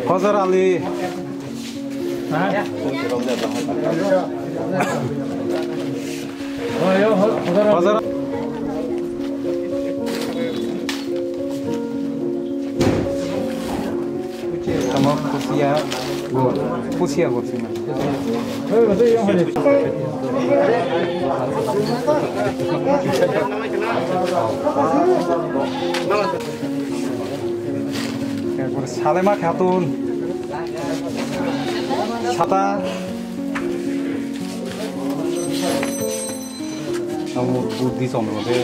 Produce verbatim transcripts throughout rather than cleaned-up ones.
Hojar Ali. Hojar. Tamo pusia gol. Pusia gol sima. Salema Khatun. Sata. Amo Buddhi Chondro de.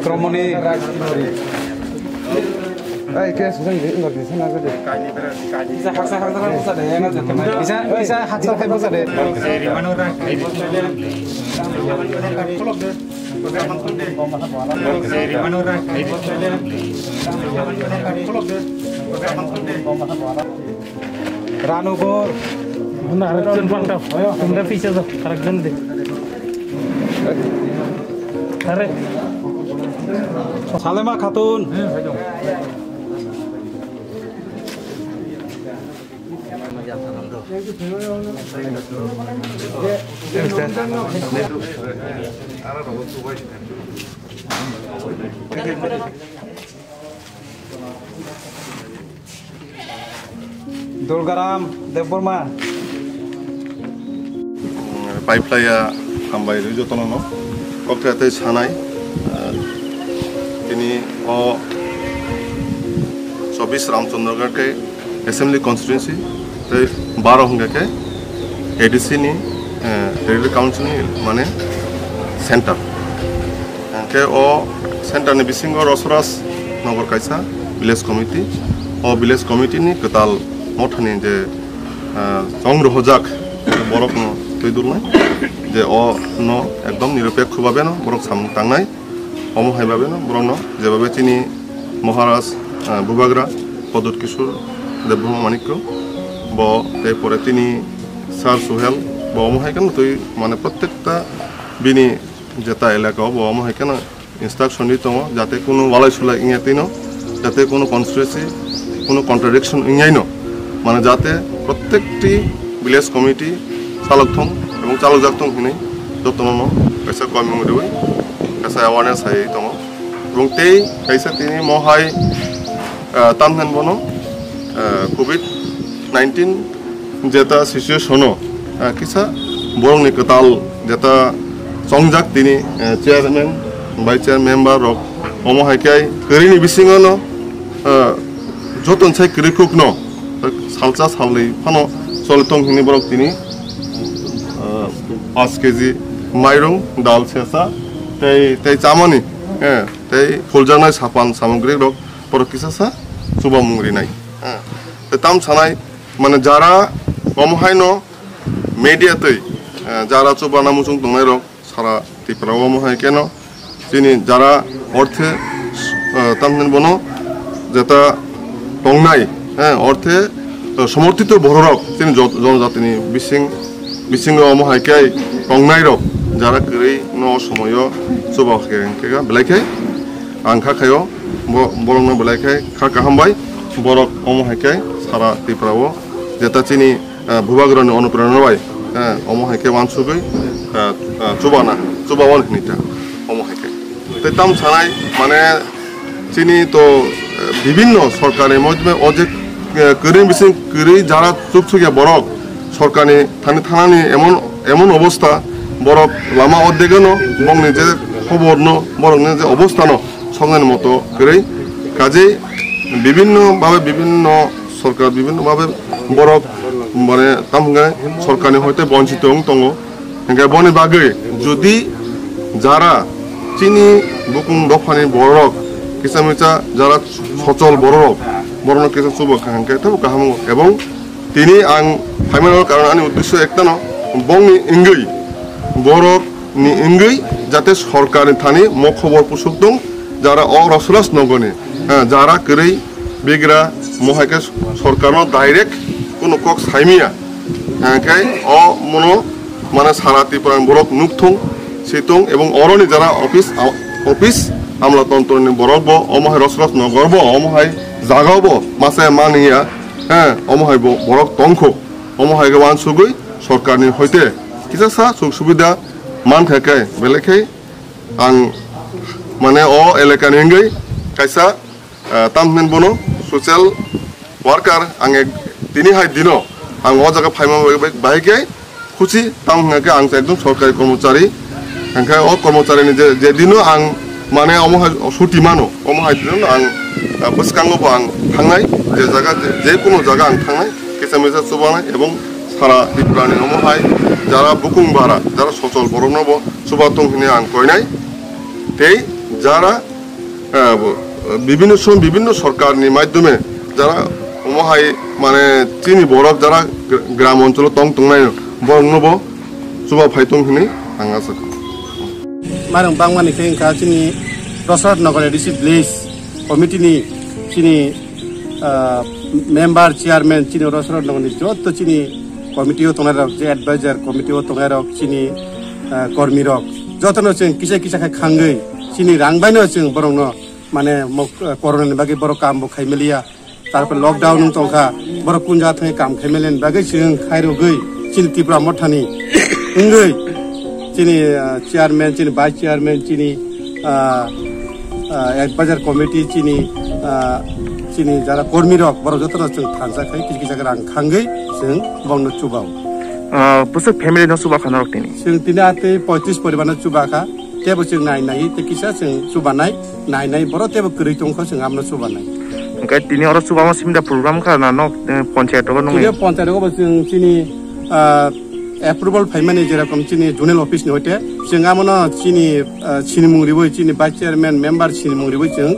Kromoni. Ai, ke sujang di, nggak di sana aja deh. Bisa, bisa, haksa, haksa, haksa, haksa deh, ya, nggak jatuh. Bisa, bisa, haksa, haksa, haksa deh. Ranu Bor. Hwnna arekjon pantao. Hwnna pisa jao, arekjon de. Are. Salema Khatun. Durgaram Debbarma. Paiplaiya hambai rwi jotono no. Kokra tei sanai, ah, tini o chobbish Ramchandra Ghat khe Assembly Constituency tei baro hwnkha khe A D C ni, eh, Territorial Council ni mane center. Hwnkhe o center ni bisingo Rosraj Nagar kaisa village committee. O village committee ni kwtal mothani je, eh, chong rohojak borok no twi dulnai je o no ekdom niropekho babe no borok samung tangnai. Omo hai babe no borok no jebabe chini Maharaj, eh, Bubagra Pradyut Kishore Debbarma Manikya bo tei pore tini Sir Suhel bo omo hai khe no twi mane prottekta bini jeta elaka o bo omo hai kheno instruction di tongo, jate kunu walai sulai wngya tino, jate kunu conspiracy, kunu contradiction wngya no, mane jate prottekti village committee chalok thung ebong chalok jak thung hinwi jotono no kaisa koimung riwi kaisa awareness hai tongo. Ebong tei kaisa tini mohai, ah, tamhen bono, ah, covid nineteen jeta situation o, ah, kisa borokni kwtal jeta chongjak tini, ah, chairman, vice chair member rok omo hai khe kwrwini bisingo no, ah, joton sai kwrwi khuk no salsa salwi phano choli tong hini borok tini, ah, paanch K G mairung, dal sesa tei, tei chamani, eh, tei phuljaknai sapan samogri rok borok kisa sa chubamung rinai. Eh, tei tam sanai mane jara omo hai no media twi, eh, jara chubana muchung tongnai rok sara Tripura o omo hai khe no chini jara orthe, eh, tamhinwi bono jeta tongnai, eh, orthe, eh, somorthito bororok chini jo-, jonojatini bising, bisingo omo hai khe tongnai rok jara kwrwi no somoyo chuba khe hwnkhe belai khe ang kha khaio bo-, borokno belai khe kha kaham bai borok omo hai khe sara Tripura o jeta chini, eh, Bubagrani onuprerona bai, eh, omo hai khe wansugwi, eh, eh, chubana, chubawan hinwi ta, omo hai khe. Tei tam sanai, mane, chini to, eh, bibinno sorkarni moddhe o je, eh, kwrwi bising kwrwi jara chuksukya borok, sorkarni thani thanani emon, emon obostha, borok lama oddegeno, bongni je khoborno, borokni je obosthano, songnani moto kwrwi. Kajei bibinno babe bibinno sorkar bibinno babe borok mane tam hwnkhe sorkarni hoite bonchito wng tongo. Hwnkhe boni bagwi jodi jara chini bukung dophani borok kisa misa jara sochol borok borokno kisa chubo kha hwnkhe tebo kaham wng ebong tini ang phaimani karon ani uddesyo ektano Bongni wngwi, borok ni wngwi jate sorkar ni thani mo khobor pusuk tong, jara o Rosraj nogoni, eh, jara kwrwi bigra mohai khe sorkar no direct kuno kok saimiya, eh, khe o mono mane sara Tripura ni borok nuk thung, si thung, ebong oroni jara office, office amla tontoni borok bo omo hai Rosraj nogor bo omo hai jaga bo masa mani ya, eh, omo hai bo borok tongkho, omo hai khe wansugwi sorkar ni hoite kisa sa suk subida man kha khe belai khe ang mane o elaka ni wngwi kaisa, ah, tam hwnwi bono social worker ang ek tini hai dino ang o jaga phaima bai, bai, bai khe khusi tam hwnwi khe ang ekdom sorkari kormochari hwnkhe o kormochari ni je, je dino ang mane omo hai suti mano omo hai dino ang, ah, bwskango bo ang thangnai je jaga je, je kuno jaga ang thangnai kisa misa chubanai ebong sara Tripura ni omo hai jara bukung bara jara sochol borok no bo chuba tong hwnwi ang koinai tei jara eh, bo, bibhinno som-, bibhinno sorkar ni maidhyome jara omo hai mane chini borok jara gra-, gram oncholo tong tongnai borok no bo chuba phai tong hwnwi ang asa kha. Marang bangmani khe wngkha chini Rosraj Nagar A D C village committee ni chini, ah, member, chairman, chini Rosraj Nagar ni joto chini committee o tongnai rok, je advisor committee o tongnai rok, chini, ah, kormi rok, joto no chwng kisa kisa khe khangwi chini rang bai no chwng borok no mane mok-, ah, corona ni bagwi borok kam bo khai maliya. Tarpor lockdown wng tongkha, borok kun jaga thangwi kam khai maliya ni bagwi chwng khai rwgwi chini Tipra Mothani wngwi chini, ah, chairman, chini vice chairman, chini, ah, ah, advisor committee, chini, ah, chini jara kormi rok, borok jotono chwng thansa khai kisa kisa rang khangwi chwng bongno chubao. Ah, bwswk family no chuba kha norok tini? Chwng tini atwi poitris poribar no chuba kha, tebo chwng nai nai tei kisa chwng chubanai, nai nai borok tebo kwrwi tongkha chwng amno chubanai. Hwnkhe tini oro chubama simda program kha na nok, eh, ponchayat rogo nungwi? Tini ponchayat rogo bo chwng chini, ah, approval phaimani, jerokom chini zonal office ni hoite, chwng amono chini, ah, sinimung riwi, chini vice chairman, member sinimung riwi chwng,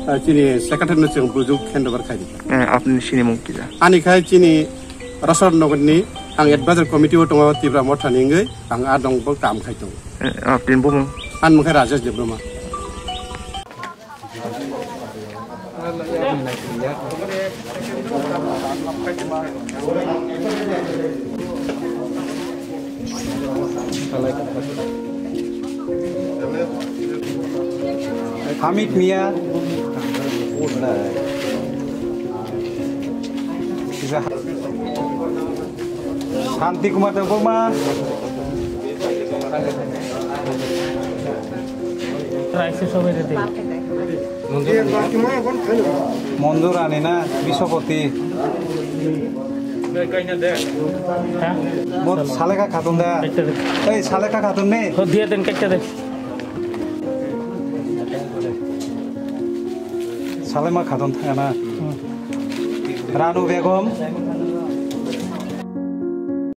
ah, chini secretary no chwng bujuk handover khai di. Eh, apni sinimung kisa? Ani khai chini Rosraj Nagar ni ang advisor committee o tongo, Tipra Mothani wngwi ang a dong bo kam khai tongo. Eh, apni bumung? Ani mung khai Rajesh Debbarma. Hamid Mia. Shanti Kumar Debbarma. Monjur Rani na Biswapati. Bo Saleka Khatun da. Ei, Saleka Khatun ne? Salema Khatun thanga na. Ranu Begum.